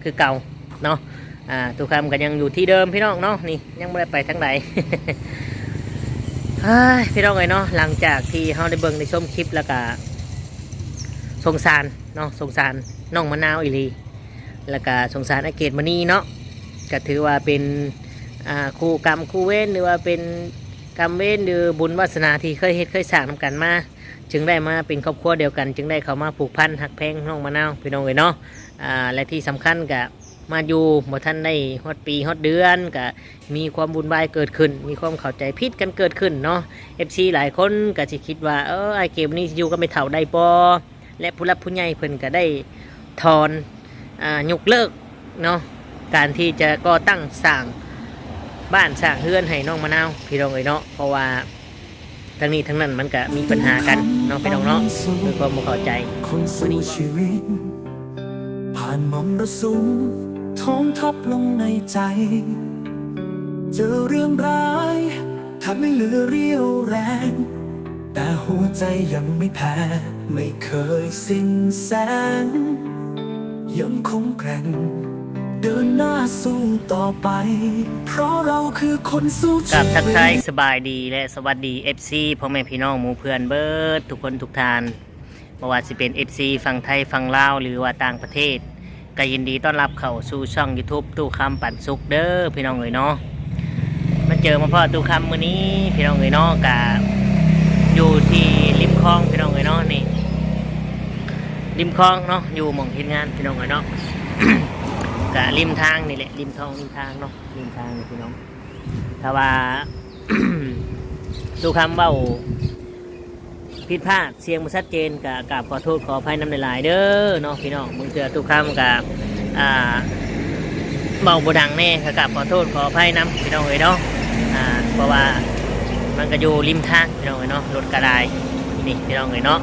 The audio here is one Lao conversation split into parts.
ຄືເກົ່າເນາະ. ອ່າ ຕູ້ຄຳກໍຍັງຢູ່ທີ່ເດີມພີ່ນ້ອງເນາະ, ນີ້ຍັງບໍ່ໄດ້ໄປທາງໃດ. ເຮີ້ຍ ພີ່ນ້ອງເອີຍເນາະ, ຫຼັງຈາກທີ່ເຮົາໄດ້ເບິ່ງໄດ້ຊົມຄລິບແລ້ວກະສົງສານເນາະ, ສົງສານນ້ອງມະນາວອີ່ຫຼີ ແລ້ວກະສົງສານອ້າຍເກດມະນີເນາະ. ກະຖືວ່າເປັນ ອ່າ ຄູ່ກຳຄູ່ເວນ ຫຼືວ່າເປັນກຳເວນ ຫຼືບຸນວາສະໜາທີ່ເຄີຍເຮັດເຄີຍສ້າງນຳກັນມາ ຈຶ່ງໄດ້ມາເປັນຄອບຄົວດຽວກັນ, ຈຶ່ງໄດ້ເຂົ້າມາຜູກພັນຮັກແພງນ້ອງມະນາວ ພີ່ນ້ອງເອີຍເນາະ. ອ່າ ແລະທີ່ສຳຄັນກະມາຢູ່ບໍ່ທັນໄດ້ຮອດປີຮອດເດືອນ ກະມີຄວາມວຸ່ນວາຍເກີດຂຶ້ນ, ມີຄວາມເຂົ້າໃຈຜິດກັນເກີດຂຶ້ນເນາະ. ເອັຟຊີຫຼາຍຄົນກະຊິຄິດວ່າ ເອີ ອ້າຍເກດນີ້ຊິຢູ່ກັບແມ່ເຖົ້າໄດ້ບໍ່ ແລະຜູ້ຫຼັກຜູ້ໃຫຍ່ເພິ່ນກະໄດ້ຖອນ ອ່າ ຍົກເລີກເນາະ ການທີ່ຈະກໍ່ຕັ້ງສ້າງບ້ານສ້າງເຮືອນໃຫ້ນ້ອງມະນາວ ພີ່ນ້ອງເອີຍເນາະ. ເພາະວ່າ ທັງນີ້ທັງນັ້ນມັນກະມີປັນຫາກັນເນາະ ພີ່ນ້ອງເນາະ, ເປັນຄວາມບໍ່ເຂົ້າໃຈ. ຄົນສູ້ຊີວິດຜ່ານມໍ່ລະສຸມ ທ້ອງທັບລົງໃນໃຈ ເຈີເລື່ອງຮ້າຍ ແທບໄມ່ເຫຼືອຣຽວແຮງ ແຕ່ຫົວໃຈຍັງໄມ່ແພ້ ໄມ່ເຄີຍສິ້ນແສງ ຍັງຄົງແກວ່ງ ເດີນໜ້າສູ້ຕໍ່ໄປ ເພາະເຮົາຄືຄົນສູ້ຊີວິດ. ກາບທັກທາຍສະບາຍດີ ແລະ ສະຫວັດດີ ເອັຟຊີ ພໍ່ແມ່ພີ່ນ້ອງໝູ່ເພື່ອນເບິດທຸກຄົນທຸກທ່ານ, ບໍ່ວ່າຊິເປັນ ເອັຟຊີ ຝັ່ງໄທ ຝັ່ງລາວ ຫຼືວ່າຕ່າງປະເທດ ກໍຍິນດີຕ້ອນຮັບເຂົ້າສູ່ຊ່ອງ YouTube ຕູ້ຄຳປັນສຸກເດີ ພີ່ນ້ອງເອີຍເນາະ. ມາເຈີມາພໍ້ຕູ້ຄຳມື້ນີ້ ພີ່ນ້ອງເອີຍເນາະ, ກະຢູ່ທີ່ລິມຄອງ ພີ່ນ້ອງເອີຍເນາະ, ນີ້ ລິມຄອງເນາະ, ຢູ່ໝ່ອງເຮັດງານ ພີ່ນ້ອງເອີຍເນາະ, ກະລິມທາງນີ້ແຫຼະ, ລິມທອງ ລິມທາງເນາະ, ລິມທາງນີ້ ພີ່ນ້ອງ. ຖ້າວ່າຕູ້ຄຳເວົ້າຜິດພາດ ສຽງບໍ່ຊັດເຈນ ກະກາບຂໍໂທດຂໍອະໄພນຳຫຼາຍໆເດີເນາະ ພີ່ນ້ອງ. ບາງເທື່ອຕູ້ຄຳກະ ອ່າ ເວົ້າບໍ່ດັງແດ່ ກະກາບຂໍໂທດຂໍອະໄພນຳ ພີ່ນ້ອງເອີຍເນາະ. ອ່າ ເພາະວ່າມັນກະຢູ່ລິມທາງ ພີ່ນ້ອງເອີຍເນາະ, ລົດກະຫຼາຍ ນີ້ ພີ່ນ້ອງເອີຍເນາະ.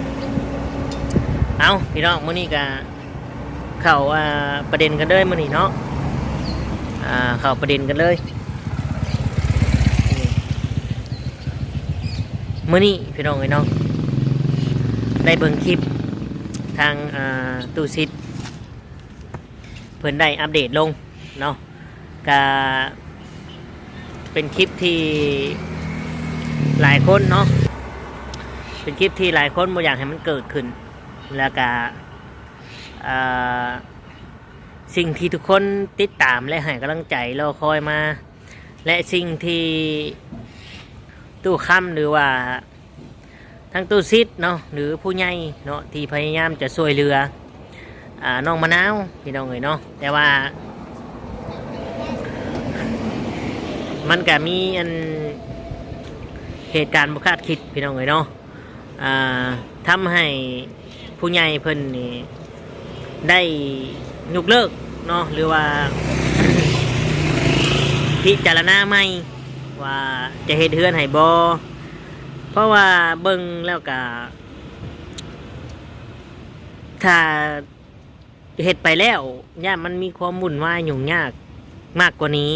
ເອົ້າ ພີ່ນ້ອງ ມື້ນີ້ກະເຂົ້າ ອ່າ ປະເດັນກັນເລີຍມື້ນີ້ເນາະ, ອ່າ ເຂົ້າປະເດັນກັນເລີຍ. ມື້ນີ້ພີ່ນ້ອງເອີຍເນາະ ໄດ້ເບິ່ງຄລິບທາງ ອ່າ ຕູ້ສິດ ເພິ່ນໄດ້ອັບເດດລົງເນາະ, ກະເປັນຄລິບທີ່ຫຼາຍຄົນເນາະ ເປັນຄລິບທີ່ຫຼາຍຄົນບໍ່ຢາກໃຫ້ມັນເກີດຂຶ້ນ ແລ້ວກະ ເອີ ສິ່ງທີ່ທຸກຄົນຕິດຕາມ ແລະ ໃຫ້ກຳລັງໃຈລໍຄອຍມາ ແລະ ສິ່ງທີ່ຕູ້ຄຳ ຫຼືວ່າທາງຕູ້ສິດເນາະ ຫຼືຜູ້ໃຫຍ່ເນາະ ທີ່ພະຍາຍາມຈະຊ່ວຍເຫຼືອ ອ່າ ນ້ອງມະນາວ ພີ່ນ້ອງເອີຍເນາະ, ແຕ່ວ່າມັນກະມີອັນ ເຫດການບໍ່ຄາດຄິດ ພີ່ນ້ອງເອີຍເນາະ. ອ່າ ທຳໃຫ້ຜູ້ໃຫຍ່ເພິ່ນນີ້ໄດ້ຍົກເລີກເນາະ ຫຼືວ່າພິຈາລະນາໃໝ່ວ່າຈະເຮັດເຮືອນໃຫ້ບໍ່, ເພາະວ່າເບິ່ງແລ້ວກະ ຖ້າ ເຮັດໄປແລ້ວ ຢ້ານມັນມີຄວາມວຸ່ນວາຍຫຍຸ້ງຍາກມາກກວ່ານີ້,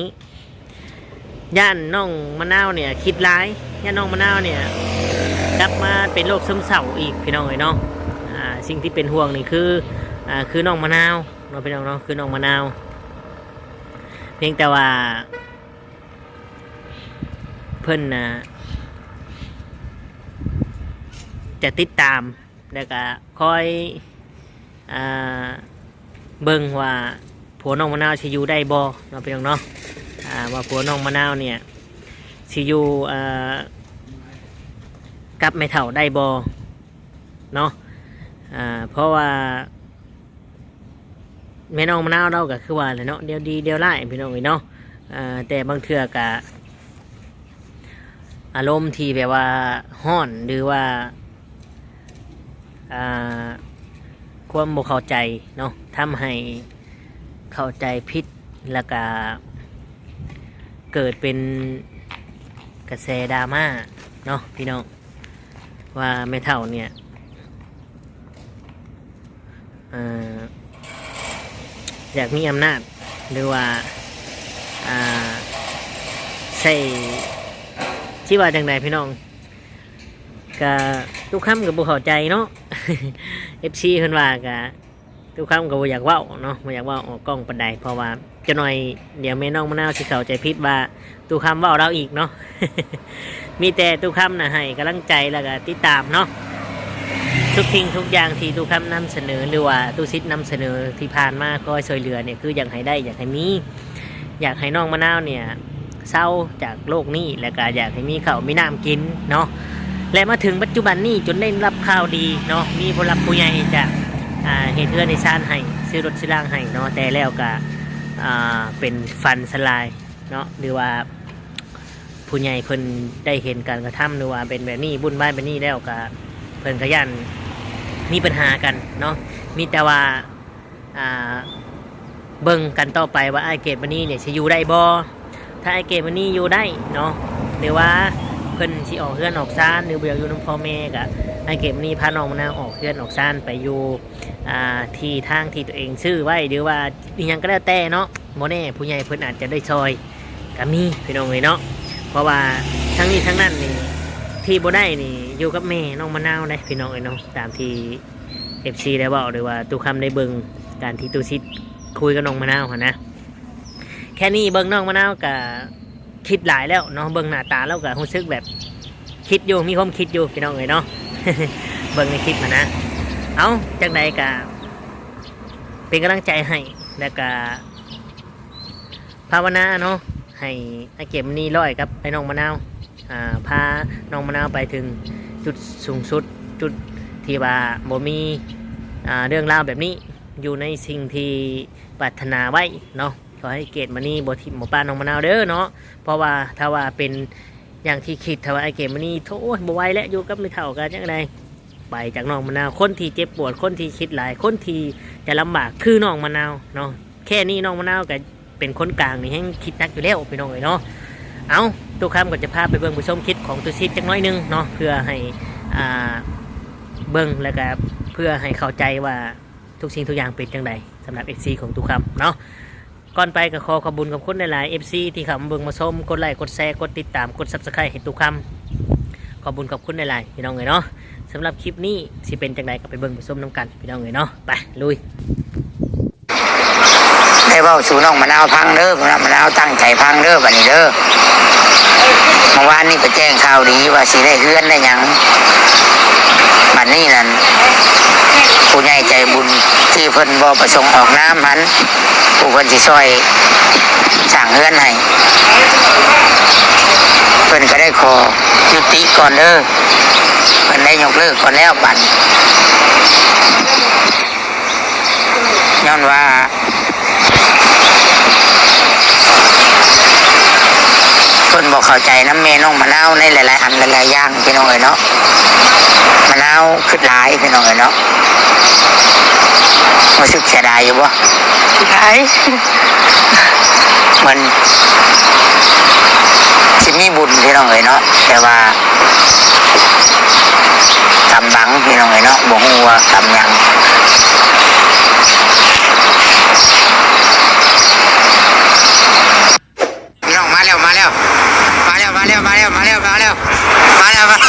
ຢ້ານນ້ອງມະນາວເນີ້ຍຄິດຫຼາຍ, ຢ້ານນ້ອງມະນາວເນີ້ຍກັບມາເປັນໂລກຊຶມເສົ້າອີກ ພີ່ນ້ອງເອີຍເນາະ. ອ່າ ສິ່ງທີ່ເປັນຫ່ວງນີ້ຄື ອ່າ ຄືນ້ອງມະນາວເນາະ ພີ່ນ້ອງເນາະ, ຄືນ້ອງມະນາວ. ພຽງແຕ່ວ່າເພິ່ນນະຈະຕິດຕາມ ແລ້ວກະຄອຍ ອ່າ ເບິ່ງວ່າຜົວນ້ອງມະນາວຊິຢູ່ໄດ້ບໍ່ເນາະ ພີ່ນ້ອງເນາະ, ອ່າ ວ່າຜົວນ້ອງມະນາວເນີ້ຍຊິຢູ່ ເອີ ກັບແມ່ເຖົ້າໄດ້ບໍ່ເນາະ. ອ່າ ເພາະວ່າແມ່ນ້ອງມະນາວລາວກະຄືວ່າແຫຼະເນາະ ດຽວດີດຽວຮ້າຍ ພີ່ນ້ອງເອີຍເນາະ, ເອີ ແຕ່ບາງເທື່ອກະ ອາລົມທີ່ແບບວ່າຮ້ອນ ຫຼືວ່າ ອ່າ ຄວາມບໍ່ເຂົ້າໃຈເນາະ ທຳໃຫ້ເຂົ້າໃຈຜິດ ແລ້ວກະເກີດເປັນກະແສດຣາມາເນາະ ພີ່ນ້ອງ, ວ່າແມ່ເຖົ້າເນີ້ຍ ເອີ ຢາກມີອຳນາດ ຫຼືວ່າ ອ່າ ໃຊ້ ຊິວ່າຈັ່ງໃດພີ່ນ້ອງ, ກະຕຸກຄຳກະບໍ່ເຂົ້າໃຈເນາະ, ເອັຟຊີເພິ່ນວ່າກະ ຕູ້ຄຳກໍບໍ່ຢາກເວົ້າເນາະ ບໍ່ຢາກເວົ້າອອກກ້ອງປານໃດ ເພາະວ່າຈັກໜ່ອຍດຽວແມ່ນ້ອງມະນາວຊິເຂົ້າໃຈຜິດວ່າຕູ້ຄຳເວົ້າລາວອີກເນາະ. ມີແຕ່ຕູ້ຄຳນະໃຫ້ກຳລັງໃຈ ແລ້ວກໍຕິດຕາມເນາະ ທຸກສິ່ງທຸກຢ່າງທີ່ຕູ້ຄຳນຳສະເໜີ ຫຼືວ່າຕູ້ສິດນຳສະເໜີທີ່ຜ່ານມາ ຄອຍຊ່ວຍເຫຼືອນີ້ ຄືຢາກໃຫ້ໄດ້ ຢາກໃຫ້ມີ ຢາກໃຫ້ນ້ອງມະນາວນີ້ເຊົາຈາກໂລກນີ້ ແລ້ວກໍຢາກໃຫ້ມີເຂົ້າມີນ້ຳກິນເນາະ. ແລະ ມາເຖິງປັດຈຸບັນນີ້ຈົນໄດ້ຮັບຂ່າວດີເນາະ ມີຜູ້ຫຼັກຜູ້ໃຫຍ່ຈາກ ອ່າ ເຮັດເຮືອນເຮັດຊານໃຫ້ ຊື້ລົດຊື້ລາງໃຫ້ເນາະ ແຕ່ແລ້ວກໍ ອ່າ ເປັນຝັນສະຫຼາຍເນາະ ຫຼືວ່າຜູ້ໃຫຍ່ເພິ່ນໄດ້ເຫັນການກະທຳ ຫຼືວ່າເປັນແບບນີ້ ວຸ່ນວາຍແບບນີ້ແລ້ວກໍ ເພິ່ນກໍຢ້ານມີປັນຫາກັນເນາະ. ມີແຕ່ວ່າ ອ່າ ເບິ່ງກັນຕໍ່ໄປວ່າອ້າຍເກດມະນີນີ້ຊິຢູ່ໄດ້ບໍ່? ຖ້າອ້າຍເກດມະນີຢູ່ໄດ້ເນາະ ຫຼືວ່າເພິ່ນຊິອອກເຮືອນອອກຊານ ຫຼືບໍ່ຢາກຢູ່ນຳພໍ່ແມ່ ກະອ້າຍເກດມະນີພານ້ອງມະນາວອອກເຮືອນອອກຊານໄປຢູ່ ອ່າ ທີ່ທາງທີ່ຕົວເອງຊື້ໄວ້ ຫຼືວ່າອີ່ຫຍັງກໍແລ້ວແຕ່ເນາະ ບໍ່ແນ່ຜູ້ໃຫຍ່ເພິ່ນອາດຈະໄດ້ຊ່ອຍກໍມີ ພີ່ນ້ອງເອີຍເນາະ. ເພາະວ່າທັງນີ້ທັງນັ້ນນີ້ ທີ່ບໍ່ໄດ້ນີ້ຢູ່ກັບແມ່ນ້ອງມະນາວເດ້ ພີ່ນ້ອງເອີຍເນາະ ຕາມທີ່ ເອັຟຊີ ໄດ້ເວົ້າ ຫຼືວ່າຕູ້ຄຳໄດ້ເບິ່ງການທີ່ຕູ້ສິດຄຸຍກັບນ້ອງມະນາວຫັ້ນນະ. ແຄ່ນີ້ເບິ່ງນ້ອງມະນາວກະຄິດຫຼາຍແລ້ວເນາະ ເບິ່ງໜ້າຕາລາວກະຮູ້ສຶກແບບຄິດຢູ່ ມີຄວາມຄິດຢູ່ ພີ່ນ້ອງເອີຍເນາະ ເບິ່ງໃນຄລິບຫັ້ນນະ. ເອົ້າ ຈັ່ງໃດກະເປັນກຳລັງໃຈໃຫ້ ແລ້ວກະ ພາວະນາເນາະ ໃຫ້ອ້າຍເກດມະນີລອຍກັບອ້າຍນ້ອງມະນາວ ອ່າ ພານ້ອງມະນາວໄປເຖິງຈຸດສູງສຸດ ຈຸດທີ່ວ່າບໍ່ມີ ອ່າ ເລື່ອງລາວແບບນີ້ ຢູ່ໃນສິ່ງທີ່ປາດຖະໜາໄວ້ເນາະ. ຂໍໃຫ້ເກດມະນີບໍ່ຖິ້ມບໍ່ປະນ້ອງມະນາວເດີເນາະ ເພາະວ່າຖ້າວ່າເປັນຢ່າງທີ່ຄິດ ຖ້າວ່າອ້າຍເກດມະນີ ໂທ້ ບໍ່ໄຫວແລ້ວ ຢູ່ກັບແມ່ເຖົ້າກໍຈັ່ງໃດ ໄປຈາກນ້ອງມະນາວ ຄົນທີ່ເຈັບປວດ ຄົນທີ່ຄິດຫຼາຍ ຄົນທີ່ຈະລຳບາກຄືນ້ອງມະນາວເນາະ. ແຄ່ນີ້ນ້ອງມະນາວກໍເປັນຄົນກາງນີ້ແຮ່ງຄິດໜັກຢູ່ແລ້ວ ພີ່ນ້ອງເອີຍເນາະ. ເອົ້າ ຕູ້ຄຳກໍຈະພາໄປເບິ່ງໄປຊົມຄລິບຂອງຕູ້ສິດຈັກໜ້ອຍໜຶ່ງເນາະ ເພື່ອໃຫ້ ອ່າ ເບິ່ງ ແລ້ວກໍເພື່ອໃຫ້ເຂົ້າໃຈວ່າທຸກສິ່ງທຸກຢ່າງເປັນຈັ່ງໃດ ສຳລັບ ເອັຟຊີ ຂອງຕູ້ຄຳເນາະ. ກ່ອນໄປກໍຂໍຂອບບຸນຂອບຄຸນຫຼາຍໆ ເອັຟຊີ ທີ່ເຂົ້າມາເບິ່ງມາຊົມ ກົດໄລ ກົດແຊ ກົດຕິດຕາມ ກົດ Subscribe ໃຫ້ຕູ້ຄຳ ຂອບບຸນຂອບຄຸນຫຼາຍໆ ພີ່ນ້ອງເອີຍເນາະ. ສຳລັບຄລິບນີ້ຊິເປັນຈັ່ງໃດກໍໄປເບິ່ງໄປຊົມນຳກັນ ພີ່ນ້ອງເອີຍເນາະ. ໄປ ລຸຍ. ໄດ້ເວົ້າສູ່ນ້ອງມະນາວຟັງເດີ ນ້ອງມະນາວຕັ້ງໃຈຟັງເດີ ບັດນີ້ເດີ. ເມື່ອວານນີ້ໄປແຈ້ງຂ່າວດີວ່າຊິໄດ້ເຮືອນໄດ້ຫຍັງ ບັດນີ້ນັ້ນ ຜູ້ໃຫຍ່ໃຈບຸນທີ່ເພິ່ນບໍ່ປະສົງອອກນາມຫັ້ນ ຜູ້ເພິ່ນຊິຊ່ອຍສ້າງເຮືອນໃຫ້ ເພິ່ນກໍໄດ້ຂໍຍຸຕິກ່ອນເດີ ເພິ່ນໄດ້ຍົກເລີກກ່ອນແລ້ວບັດ ຍ້ອນວ່າເພິ່ນບໍ່ເຂົ້າໃຈນຳແມ່ນ້ອງມະນາວໃນຫຼາຍໆອັນຫຼາຍໆຢ່າງ ພີ່ນ້ອງເອີຍເນາະ. ມະນາວຄິດຫຼາຍ ພີ່ນ້ອງເອີຍເນາະ. ຮູ້ສຶກເສຍດາຍຢູ່ບໍ່? ເສຍດາຍ. ມັນຊິມີບຸນ ພີ່ນ້ອງເອີຍເນາະ ແຕ່ວ່າກຳບັງ ພີ່ນ້ອງເອີຍເນາະ ບໍ່ຮູ້ວ່າກຳຫຍັງ. ພີ່ນ້ອງ ມາແລ້ວ ມາແລ້ວ ມາແລ້ວ ມາແລ້ວ ມາແລ້ວ ມາແລ້ວ ມາແລ້ວ ມາແລ້ວ ມາແລ້ວ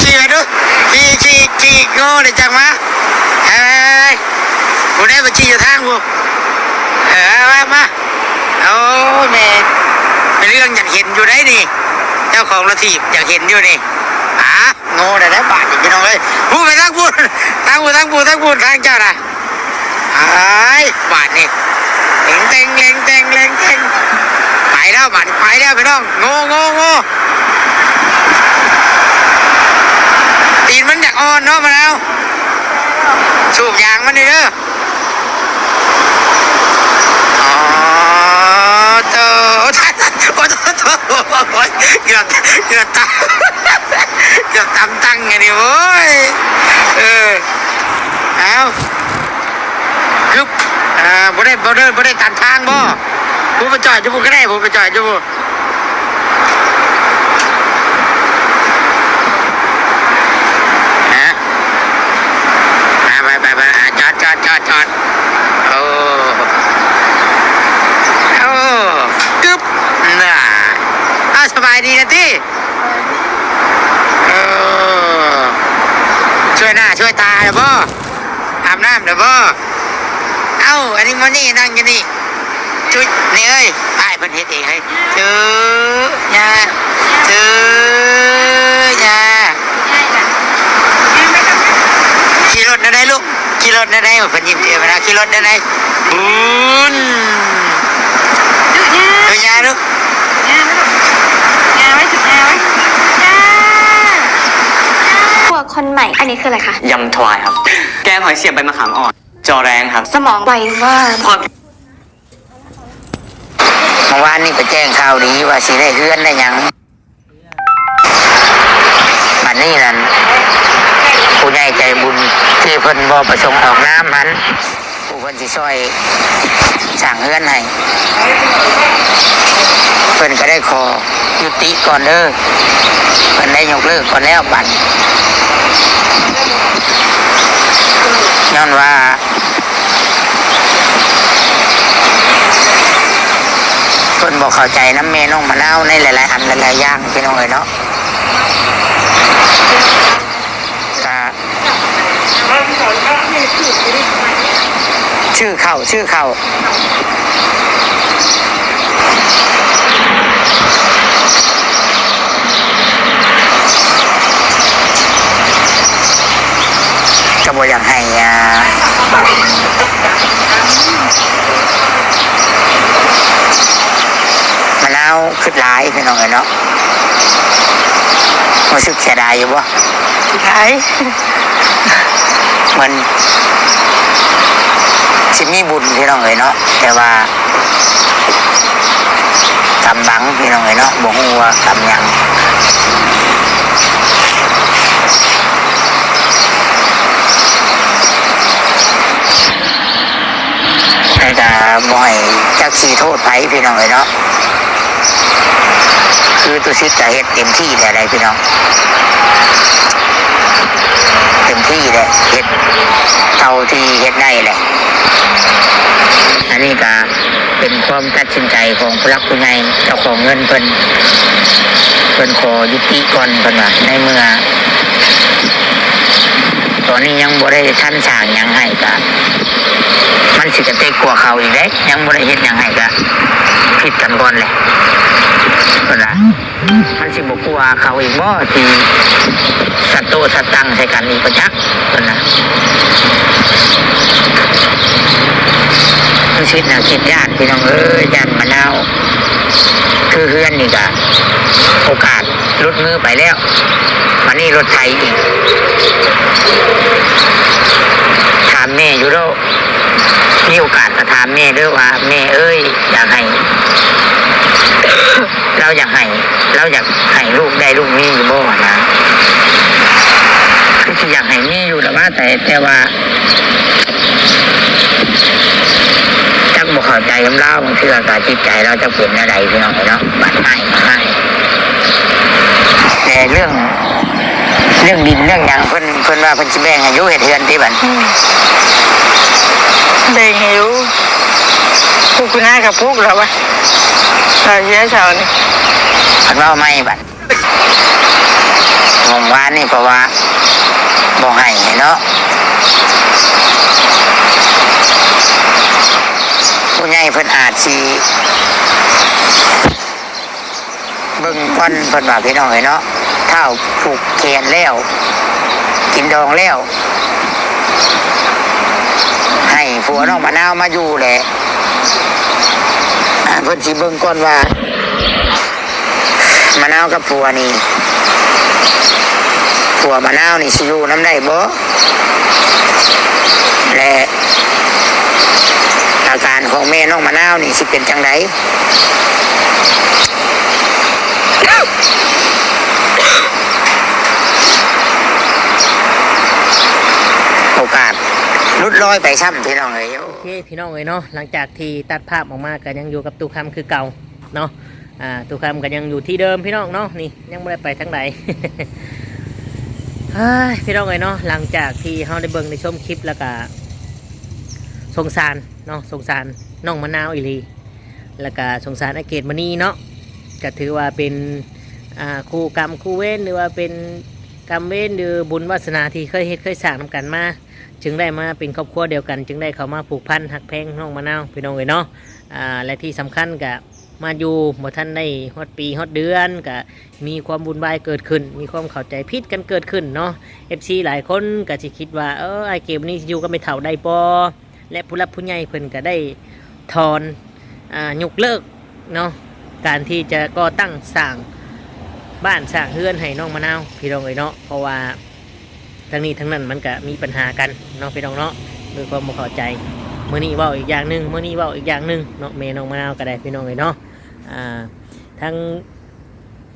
ຂີ່ມາດູ ຂີ່ ຂີ່ ຂີ່ ໂງ່ ໄດ້ຈັກມາ ເອີຍ ຜູ້ໃດມາຂີ່ຢູ່ທາງຜູ້ ເອີ ມາ ມາ ໂອ້ ແມ່ ເປັນເລື່ອງຢາກເຫັນຢູ່ໃດນີ້ ເຈົ້າຂອງລົດຖີບຢາກເຫັນຢູ່ນີ້ ອາ ໂງ່ໄດ້ແລ້ວບາດນີ້ ພີ່ນ້ອງເອີຍ ຜູ້ໄປທາງພຸ້ນ ທາງພຸ້ນ ທາງພຸ້ນ ທາງພຸ້ນ ທາງເຈົ້ານະ ອ້າຍ ບາດນີ້ ເຫຼັງເຕັງ ເຫຼັງເຕັງ ເຫຼັງເຕັງ ໄປແລ້ວ ບາດນີ້ໄປແລ້ວ ພີ່ນ້ອງ ໂງ່ ໂງ່ ໂງ່ ຕີນມັນຢາກອ່ອນເນາະ ມະນາວ ສູບຢາງມັນນີ້ເດີ ອໍ ໂຕ ໂອ້ ໂອ້ ໂອ້ ເກືອບ ເກືອບຕຳ ເກືອບຕຳຕັງອັນນີ້ ໂອ້ຍ ເອີ ເອົ້າ ກຶບ ອ່າ ບໍ່ໄດ້ ບໍ່ໄດ້ ບໍ່ໄດ້ຕັນທາງບໍ່? ຜູ້ໄປຈອດຢູ່ພຸ້ນກໍໄດ້ ຜູ້ໄປຈອດຢູ່ ຮະ ອ່າ ໄປ ໄປ ໄປ ອ່າ ຈອດ ຈອດ ຈອດ ຈອດ ໂອ້ ໂອ້ ກຶບ ນ່າ ອ້າວ ສະບາຍດີນະຕິ ເອີ ຊ່ວຍໜ້າ ແລ້ວບໍ່? ເອົ້າ ອັນນີ້ມານີ້ ນັ່ງຢູ່ນີ້ ຈຸ້ຍ ນີ້ເອີຍ ອ້າຍເພິ່ນເຮັດເອງເຮີ້ຍ. ເອີ ຍ່າ ເອີ ຍ່າ ຂີ່ລົດແນວໃດລູກ? ຂີ່ລົດແນວໃດ? ເພິ່ນຍິ້ມເອີຍ ມານາ ຂີ່ລົດແນວໃດ? ບຸນ ເອີ ຍ່າລູກ ຍ່າໄວ້ລູກ ຍ່າໄວ້ ຍ່າໄວ້ ຍ່າ ພວກຄົນໃໝ່ ອັນນີ້ຄືອະໄລຄະ? ຍຳທວາຍຄັບ ແກງຫອຍສຽບໃບມະຂາມອ່ອນ. ຈໍແລງຄັບ ສະໝອງໄວເວີ. ເມື່ອວານນີ້ໄປແຈ້ງຂ່າວດີວ່າຊິໄດ້ເຮືອນໄດ້ຫຍັງ ບັດນີ້ນັ້ນ ຜູ້ໃຫຍ່ໃຈບຸນທີ່ເພິ່ນບໍ່ປະສົງອອກນາມຫັ້ນ ຜູ້ເພິ່ນຊິຊ່ອຍສ້າງເຮືອນໃຫ້ ເພິ່ນກໍໄດ້ຂໍ ຍຸຕິກ່ອນເດີ ເພິ່ນໄດ້ຍົກເລີກກ່ອນແລ້ວບັດ ຍ້ອນວ່າເພິ່ນບໍ່ເຂົ້າໃຈນຳແມ່ນ້ອງມະນາວໃນຫຼາຍໆອັນຫຼາຍໆຢ່າງ ພີ່ນ້ອງເອີຍເນາະ. ກະ ຊື້ເຂົ້າ ຊື້ເຂົ້າ ກໍບໍ່ຢາກໃຫ້ ອ່າ ມະນາວຄິດຫຼາຍ ພີ່ນ້ອງເອີຍເນາະ. ຮູ້ສຶກເສຍດາຍຢູ່ບໍ່? ເສຍດາຍ ເໝືອນຊິມີບຸນ ພີ່ນ້ອງເອີຍເນາະ ແຕ່ວ່າກຳບັງ ພີ່ນ້ອງເອີຍເນາະ ບໍ່ຮູ້ວ່າກຳຫຍັງ. ແຕ່ກະບໍ່ໃຫ້ຈັກຊິໂທດໃຜ ພີ່ນ້ອງເອີຍເນາະ. ຄືຕຸສິດກະເຮັດເຕັມທີ່ແລ້ວໃດ໋ພີ່ນ້ອງ ເຕັມທີ່ແລ້ວ ເຮັດເທົ່າທີ່ເຮັດໄດ້ແຫຼະ. ອັນນີ້ກະເປັນຄວາມຕັດສິນໃຈຂອງຜູ້ຫຼັກຜູ້ໃຫຍ່ ເຈົ້າຂອງເງິນເພິ່ນ ເພິ່ນຂໍຍຸຕິກ່ອນ ເພິ່ນວ່າ ໃນເມື່ອຕອນນີ້ຍັງບໍ່ໄດ້ທັນສ້າງຫຍັງໃຫ້ ກະມັນຊິກະເຕະກົວເຂົາອີກເດ້ ຍັງບໍ່ໄດ້ເຮັດຫຍັງໃຫ້ ກະຜິດກັນກ່ອນແຫຼະ ເພິ່ນວ່າ. ມັນຊິບໍ່ກົວເຂົາອີກບໍ່ ທີ່ສະໂຕະສະຕັງໃສ່ກັນອີກບໍ່ຈັກ ເພິ່ນນະ. ຄືຊິດໜ້າຄິດຢ້ານ ພີ່ນ້ອງເອີຍ ຢ້ານມະນາວ. ຄືເຮືອນນີ້ກະໂອກາດຫຼຸດມືໄປແລ້ວ ມານີ້ລົດໄຖອີກ. ຖາມແມ່ຢູ່ໂລດ ມີໂອກາດກະຖາມແມ່ເດີວ່າ ແມ່ເອີຍ ຢາກໃຫ້ ລາວຢາກໃຫ້ ລາວຢາກໃຫ້ລູກໄດ້ລູກມີຢູ່ບໍ່ຫັ້ນນະ? ຄືຊິຢາກໃຫ້ມີຢູ່ລະວ່າ ແຕ່ ແຕ່ວ່າຈັກບໍ່ເຂົ້າໃຈນຳລາວ ບາງເທື່ອກະຈິດໃຈລາວຈັກເປັນແນວໃດ ພີ່ນ້ອງເອີຍເນາະ. ບາດໃຫ້ ໃຫ້ ແຕ່ເລື່ອງ ເລື່ອງດິນເລື່ອງຫຍັງ ເພິ່ນ ເພິ່ນວ່າເພິ່ນຊິແບ່ງໃຫ້ຢູ່ ເຮັດເຮືອນຕິບັດ? ອືມ ແບ່ງໃຫ້ຢູ່ ປູກຢູ່ນາກະປູກແລ້ວວະ ລາວເສຍເຊົານີ້ ເພິ່ນເວົ້າໃໝ່ບັດ. ເມື່ອວານນີ້ເພາະວ່າບໍ່ໃຫ້ເນາະ ຜູ້ໃຫຍ່ເພິ່ນອາດຊິ ເບິ່ງກ່ອນ ເພິ່ນວ່າ ພີ່ນ້ອງເອີຍເນາະ. ທ້າວຜູກແຂນແລ້ວ ກິນດອງແລ້ວ ໃຫ້ຜົວນ້ອງມະນາວມາຢູ່ແຫຼະ ເພິ່ນຊິເບິ່ງກ່ອນວ່າ ມະນາວກັບຜົວນີ້ ຜົວມະນາວນີ້ຊິຢູ່ນຳໄດ້ບໍ່ ແລະ ອາການຂອງແມ່ນ້ອງມະນາວນີ້ຊິເປັນຈັ່ງໃດ? ໂອກາດຫຼຸດລອຍໄປຊ້ຳ ພີ່ນ້ອງເອີຍ. ໂອເຄ ພີ່ນ້ອງເອີຍເນາະ ຫຼັງຈາກທີ່ຕັດພາບອອກມາ ກະຍັງຢູ່ກັບຕູ້ຄຳຄືເກົ່າເນາະ. ອ່າ ຕູ້ຄຳກະຍັງຢູ່ທີ່ເດີມ ພີ່ນ້ອງເນາະ ນີ້ຍັງບໍ່ໄດ້ໄປທາງໃດ. ເຮີ້ຍ ພີ່ນ້ອງເອີຍເນາະ ຫຼັງຈາກທີ່ເຮົາໄດ້ເບິ່ງໄດ້ຊົມຄລິບ ແລ້ວກະສົງສານເນາະ ສົງສານນ້ອງມະນາວອີ່ຫຼີ ແລ້ວກະສົງສານອ້າຍເກດມະນີເນາະ. ກະຖືວ່າເປັນ ອ່າ ຄູ່ກຳຄູ່ເວນ ຫຼືວ່າເປັນ ກຳເວນ ຫຼື ບຸນວາສະໜາທີ່ເຄີຍເຮັດເຄີຍສ້າງນຳກັນມາ ຈຶ່ງໄດ້ມາເປັນຄອບຄົວດຽວກັນ ຈຶ່ງໄດ້ເຂົ້າມາຜູກພັນຮັກແພງນ້ອງມະນາວ ພີ່ນ້ອງເອີຍເນາະ. ອ່າ ແລະ ທີ່ສຳຄັນກະມາຢູ່ບໍ່ທັນໄດ້ຮອດປີຮອດເດືອນ ກະມີຄວາມວຸ່ນວາຍເກີດຂຶ້ນ ມີຄວາມເຂົ້າໃຈຜິດກັນເກີດຂຶ້ນເນາະ. ເອັຟຊີຫຼາຍຄົນກະຊິຄິດວ່າ ເອີ ອ້າຍເກດນີ້ຊິຢູ່ກັບແມ່ເຖົ້າໄດ້ບໍ່? ແລະ ຜູ້ຫຼັກຜູ້ໃຫຍ່ເພິ່ນກະໄດ້ຖອນ ອ່າ ຍົກເລີກເນາະ ການທີ່ຈະກໍ່ຕັ້ງສ້າງບ້ານສ້າງເຮືອນໃຫ້ນ້ອງມະນາວ ພີ່ນ້ອງເອີຍເນາະ. ເພາະວ່າທັງນີ້ທັງນັ້ນມັນກະມີບັນຫາກັນເນາະ ພີ່ນ້ອງເນາະ ດ້ວຍຄວາມບໍ່ເຂົ້າໃຈ ມື້ນີ້ເວົ້າອີກຢ່າງໜຶ່ງ ມື້ນີ້ເວົ້າອີກຢ່າງໜຶ່ງເນາະ. ແມ່ນ້ອງມະນາວກະໄດ້ ພີ່ນ້ອງເອີຍເນາະ ອ່າ ທັງ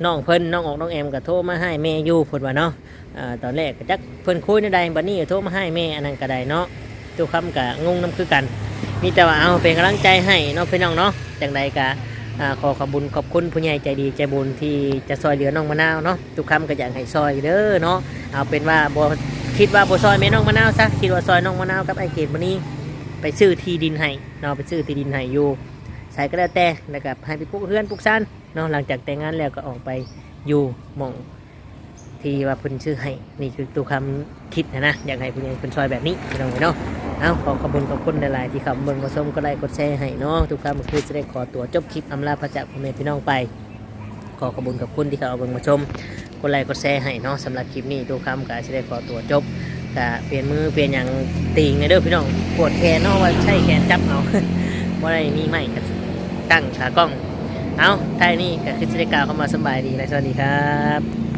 ນ້ອງເພິ່ນ ນ້ອງອອກ ນ້ອງແອມກະໂທມາຮ້າຍແມ່ຢູ່ ເພິ່ນວ່າເນາະ. ອ່າ ຕອນແລກກະຈັກເພິ່ນຄຸຍແນວໃດ ບັດນີ້ໂທມາຮ້າຍແມ່ ອັນນັ້ນກະໄດ້ເນາະ. ຕູ້ຄຳກະງົງນຳຄືກັນ ມີແຕ່ວ່າເອົາເປັນກຳລັງໃຈໃຫ້ເນາະ ພີ່ນ້ອງເນາະ. ຈັ່ງໃດກະ ອ່າ ຂໍຂອບບຸນຂອບຄຸນຜູ້ໃຫຍ່ໃຈດີໃຈບຸນທີ່ຈະຊ່ອຍເຫຼືອນ້ອງມະນາວເນາະ. ຕູ້ຄຳກະຢາກໃຫ້ຊ່ອຍເດີເນາະ. ເອົາເປັນວ່າບໍ່ ຄິດວ່າບໍ່ຊ່ອຍແມ່ນ້ອງມະນາວຊະ ຄິດວ່າຊ່ອຍນ້ອງມະນາວກັບອ້າຍເກດມື້ນີ້ ໄປຊື້ທີ່ດິນໃຫ້ເນາະ ໄປຊື້ທີ່ດິນໃຫ້ຢູ່ໃສກະແລ້ວແຕ່ ແລ້ວກະໃຫ້ໄປປຸກເຮືອນປຸກຊານເນາະ. ຫຼັງຈາກແຕ່ງງານແລ້ວກະອອກໄປຢູ່ໝ່ອງ ທີ່ວ່າເພິ່ນຊື້ໃຫ້ ນີ້ຄືຕູ້ຄຳຄິດຫັ້ນນະ ຢາກໃຫ້ຜູ້ໃຫຍ່ເພິ່ນຊ່ອຍແບບນີ້ ພີ່ນ້ອງເອີຍເນາະ. ເອົາ ຂໍຂອບຄຸນຂອບຄຸນຫຼາຍໆທີ່ເຂົ້າມາເບິ່ງມາຊົມ ກົດໄລກົດແຊໃຫ້ເນາະ. ຕູ້ຄຳກະຄືຊິໄດ້ຂໍຕົວຈົບຄລິບອຳລາພາຈາກພໍ່ແມ່ພີ່ນ້ອງໄປ. ຂໍຂອບຄຸນຂອບຄຸນທີ່ເຂົ້າມາເບິ່ງມາຊົມ ກົດໄລກົດແຊໃຫ້ເນາະ. ສຳລັບຄລິບນີ້ຕູ້ຄຳກະຊິໄດ້ຂໍຕົວຈົບ ກະປ່ຽນມືປ່ຽນຫຍັງຕີງແດ່ເດີພີ່ນ້ອງ ປວດແຂນເນາະ ວ່າໃຊ້ແຂນຈັບເອົາ ບໍ່ໄດ້ມີໄມ້ກະຕັ້ງຂາກ້ອງ. ເອົາ ທ້າຍນີ້ກະຄືຊິໄດ້ກ່າວຄຳວ່າສຳບາຍດີ ແລະ ສະຫວັດດີຄັບ.